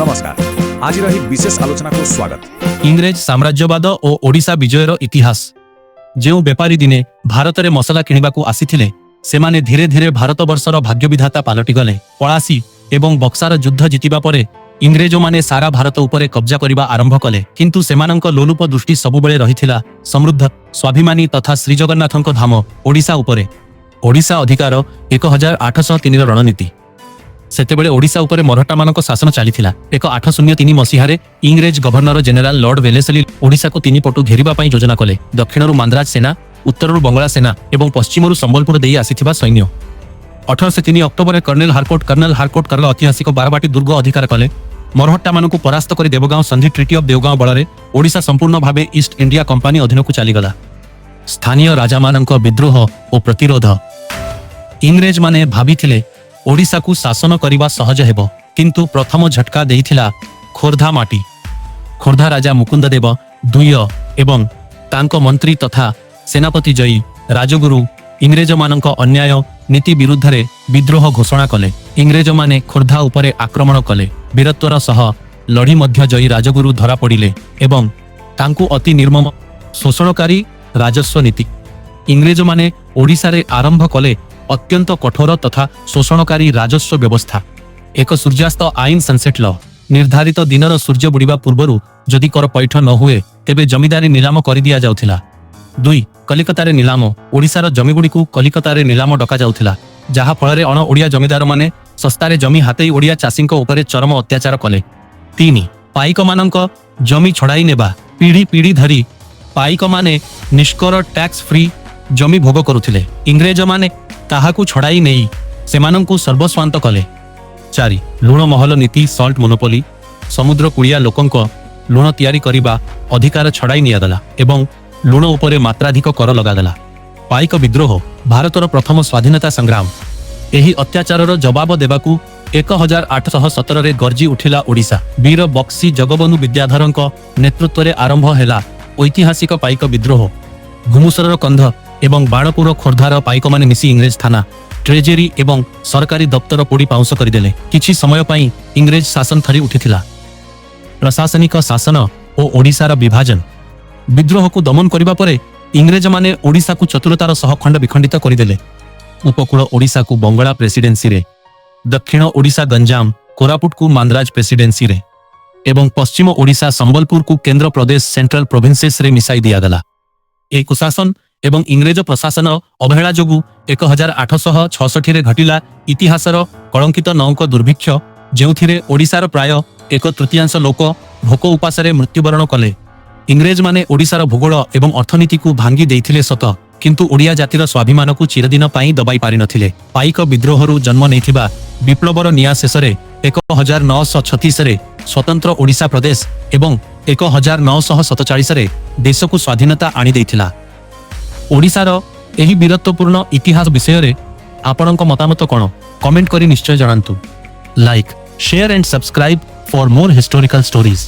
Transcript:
ନମସ୍କାର, ଆଜିର ଏହି ବିଶେଷ ଆଲୋଚନାକୁ ସ୍ୱାଗତ। ଇଂରେଜ ସାମ୍ରାଜ୍ୟବାଦ ଓ ଓଡ଼ିଶା ବିଜୟର ଇତିହାସ। ଯେଉଁ ବେପାରୀ ଦିନେ ଭାରତରେ ମସଲା କିଣିବାକୁ ଆସିଥିଲେ, ସେମାନେ ଧୀରେ ଧୀରେ ଭାରତବର୍ଷର ଭାଗ୍ୟବିଧାତା ପାଲଟିଗଲେ। ପଳାସୀ ଏବଂ ବକ୍ସାର ଯୁଦ୍ଧ ଜିତିବା ପରେ ଇଂରେଜମାନେ ସାରା ଭାରତ ଉପରେ କବ୍ଜା କରିବା ଆରମ୍ଭ କଲେ। କିନ୍ତୁ ସେମାନଙ୍କ ଲୋଲୁପ ଦୃଷ୍ଟି ସବୁବେଳେ ରହିଥିଲା ସମୃଦ୍ଧ, ସ୍ୱାଭିମାନୀ ତଥା ଶ୍ରୀଜଗନ୍ନାଥଙ୍କ ଧାମ ଓଡ଼ିଶା ଉପରେ। ଓଡ଼ିଶା ଅଧିକାର, 1803ର ରଣନୀତି। ସେତେବେଳେ ଓଡ଼ିଶା ଉପରେ ମରହଟ୍ଟାମାନଙ୍କ ଶାସନ ଚାଲିଥିଲା। 1803 ମସିହାରେ ଇଂରେଜ ଗଭର୍ଣ୍ଣର ଜେନେରାଲ ଲର୍ଡ ୱେଲେସଲି ଓଡ଼ିଶାକୁ ତିନି ପଟୁ ଘେରିବା ପାଇଁ ଯୋଜନା କଲେ। ଦକ୍ଷିଣରୁ ମାନ୍ଦ୍ରାଜ ସେନା, ଉତ୍ତରରୁ ବଙ୍ଗଳା ସେନା ଏବଂ ପଶ୍ଚିମରୁ ସମ୍ବଲପୁର ଦେଇ ଆସିଥିବା ସୈନ୍ୟ। 1803 ଅକ୍ଟୋବରରେ କର୍ଣ୍ଣେଲ ହାରକୋଟ, କର୍ଣ୍ଣଲ ହାରକୋଟ କର୍ଣ୍ଣ ଐତିହାସିକ ବାରବାଟୀ ଦୁର୍ଗ ଅଧିକାର କଲେ। ମରହଟ୍ଟାମାନଙ୍କୁ ପରାସ୍ତ କରି ଦେବଗାଁଓ ସନ୍ଧି, ଟ୍ରିଟି ଅଫ୍ ଦେଓଗାଁଓ ବଳରେ ଓଡ଼ିଶା ସମ୍ପୂର୍ଣ୍ଣ ଭାବେ ଇଷ୍ଟ ଇଣ୍ଡିଆ କମ୍ପାନୀ ଅଧୀନକୁ ଚାଲିଗଲା। ସ୍ଥାନୀୟ ରାଜାମାନଙ୍କ ବିଦ୍ରୋହ ଓ ପ୍ରତିରୋଧ। ଇଂରେଜମାନେ ଭାବିଥିଲେ ଓଡ଼ିଶାକୁ ଶାସନ କରିବା ସହଜ ହେବ, କିନ୍ତୁ ପ୍ରଥମ ଝଟକା ଦେଇଥିଲା ଖୋର୍ଦ୍ଧା ମାଟି। ଖୋର୍ଦ୍ଧା ରାଜା ମୁକୁନ୍ଦଦେବ ଦ୍ୱିତୀୟ ଏବଂ ତାଙ୍କ ମନ୍ତ୍ରୀ ତଥା ସେନାପତି ଜୟୀ ରାଜଗୁରୁ ଇଂରେଜମାନଙ୍କ ଅନ୍ୟାୟ ନୀତି ବିରୁଦ୍ଧରେ ବିଦ୍ରୋହ ଘୋଷଣା କଲେ। ଇଂରେଜମାନେ ଖୋର୍ଦ୍ଧା ଉପରେ ଆକ୍ରମଣ କଲେ। ବୀରତ୍ୱର ସହ ଲଢ଼ି ମଧ୍ୟ ଜୟୀ ରାଜଗୁରୁ ଧରା ପଡ଼ିଲେ ଏବଂ ତାଙ୍କୁ ଅତି ନିର୍ମମ। ଶୋଷଣକାରୀ ରାଜସ୍ୱ ନୀତି। ଇଂରେଜମାନେ ଓଡ଼ିଶାରେ ଆରମ୍ଭ କଲେ ଅତ୍ୟନ୍ତ କଠୋର ତଥା ଶୋଷଣକାରୀ ରାଜସ୍ୱ ବ୍ୟବସ୍ଥା। ଏକ, ସୂର୍ଯ୍ୟାସ୍ତ ଆଇନ, ସନସେଟ୍ ଲ। ନିର୍ଦ୍ଧାରିତ ଦିନର ସୂର୍ଯ୍ୟ ବୁଡ଼ିବା ପୂର୍ବରୁ ଯଦି କର ପୈଠ ନ ହୁଏ, ତେବେ ଜମିଦାରୀ ନିଲାମ କରିଦିଆଯାଉଥିଲା। ଦୁଇ, କଲିକତାରେ ନିଲାମ। ଓଡ଼ିଶାର ଜମିଗୁଡ଼ିକୁ କଲିକତାରେ ନିଲାମ ଡକାଯାଉଥିଲା, ଯାହା ଫଳରେ ଅଣ ଓଡ଼ିଆ ଜମିଦାରମାନେ ଶସ୍ତାରେ ଜମି ହାତେଇ ଓଡ଼ିଆ ଚାଷୀଙ୍କ ଉପରେ ଚରମ ଅତ୍ୟାଚାର କଲେ। ତିନି, ପାଇକମାନଙ୍କ ଜମି ଛଡ଼ାଇ ନେବା। ପିଢ଼ି ପିଢ଼ି ଧରି ପାଇକମାନେ ନିଷ୍କର, ଟ୍ୟାକ୍ସ ଫ୍ରି ଜମି ଭୋଗ କରୁଥିଲେ। ଇଂରେଜମାନେ ତାହାକୁ ଛଡ଼ାଇ ନେଇ ସେମାନଙ୍କୁ ସର୍ବସ୍ୱାନ୍ତ କଲେ। ଚାରି, ଲୁଣ ମହଲ ନୀତି, ସଲ୍ଟ ମୋନୋପୋଲି। ସମୁଦ୍ର କୂଳିଆ ଲୋକଙ୍କ ଲୁଣ ତିଆରି କରିବା ଅଧିକାର ଛଡ଼ାଇ ନିଆଗଲା ଏବଂ ଲୁଣ ଉପରେ ମାତ୍ରାଧିକ କର ଲଗାଗଲା। ପାଇକ ବିଦ୍ରୋହ, ଭାରତର ପ୍ରଥମ ସ୍ୱାଧୀନତା ସଂଗ୍ରାମ। ଏହି ଅତ୍ୟାଚାରର ଜବାବ ଦେବାକୁ 1817ରେ ଗର୍ଜି ଉଠିଲା ଓଡ଼ିଶା। ବୀର ବକ୍ସି ଜଗବନ୍ଧୁ ବିଦ୍ୟାଧରଙ୍କ ନେତୃତ୍ୱରେ ଆରମ୍ଭ ହେଲା ଐତିହାସିକ ପାଇକ ବିଦ୍ରୋହ। ଘୁମୁସରର କନ୍ଧ ଏବଂ ବାଣପୁର, ଖୋର୍ଦ୍ଧାର ପାଇକମାନେ ମିଶି ଇଂରେଜ ଥାନା, ଟ୍ରେଜେରୀ ଏବଂ ସରକାରୀ ଦପ୍ତର ପୋଡ଼ି ପାଉଁଶ କରିଦେଲେ। କିଛି ସମୟ ପାଇଁ ଇଂରେଜ ଶାସନ ଥରି ଉଠିଥିଲା। ପ୍ରଶାସନିକ ଶାସନ ଓ ଓଡ଼ିଶାର ବିଭାଜନ। ବିଦ୍ରୋହକୁ ଦମନ କରିବା ପରେ ଇଂରେଜମାନେ ଓଡ଼ିଶାକୁ ଚତୁରତାର ସହ ଖଣ୍ଡ ବିଖଣ୍ଡିତ କରିଦେଲେ। ଉପକୂଳ ଓଡ଼ିଶାକୁ ବଙ୍ଗଳା ପ୍ରେସିଡେନ୍ସିରେ, ଦକ୍ଷିଣ ଓଡ଼ିଶା ଗଞ୍ଜାମ, କୋରାପୁଟକୁ ମାନ୍ଦ୍ରାଜ ପ୍ରେସିଡେନ୍ସିରେ ଏବଂ ପଶ୍ଚିମ ଓଡ଼ିଶା ସମ୍ବଲପୁରକୁ କେନ୍ଦ୍ର ପ୍ରଦେଶ, ସେଣ୍ଟ୍ରାଲ ପ୍ରୋଭିନ୍ସେସରେ ମିଶାଇ ଦିଆଗଲା। ଏହି କୁଶାସନ ଏବଂ ଇଂରେଜ ପ୍ରଶାସନ ଅବହେଳା ଯୋଗୁଁ 1866ରେ ଘଟିଲା ଇତିହାସର କଳଙ୍କିତ ନଅଙ୍କ ଦୁର୍ଭିକ୍ଷ, ଯେଉଁଥିରେ ଓଡ଼ିଶାର ପ୍ରାୟ ଏକ ତୃତୀୟାଂଶ ଲୋକ ଭୋକ ଉପାସରେ ମୃତ୍ୟୁବରଣ କଲେ। ଇଂରେଜମାନେ ଓଡ଼ିଶାର ଭୂଗୋଳ ଏବଂ ଅର୍ଥନୀତିକୁ ଭାଙ୍ଗି ଦେଇଥିଲେ ସତ, କିନ୍ତୁ ଓଡ଼ିଆ ଜାତିର ସ୍ୱାଭିମାନକୁ ଚିରଦିନ ପାଇଁ ଦବାଇ ପାରିନଥିଲେ। ପାଇକ ବିଦ୍ରୋହରୁ ଜନ୍ମ ନେଇଥିବା ବିପ୍ଳବର ନିଆଁ ଶେଷରେ 1936ରେ ସ୍ୱତନ୍ତ୍ର ଓଡ଼ିଶା ପ୍ରଦେଶ ଏବଂ 1947ରେ ଦେଶକୁ ସ୍ୱାଧୀନତା ଆଣିଦେଇଥିଲା। ଓଡ଼ିଶାର ଏହି ବୀରତ୍ୱପୂର୍ଣ୍ଣ ଇତିହାସ ବିଷୟରେ ଆପଣଙ୍କ ମତାମତ କ'ଣ? କମେଣ୍ଟ କରି ନିଶ୍ଚୟ ଜଣାନ୍ତୁ। Like, share and subscribe for more historical stories.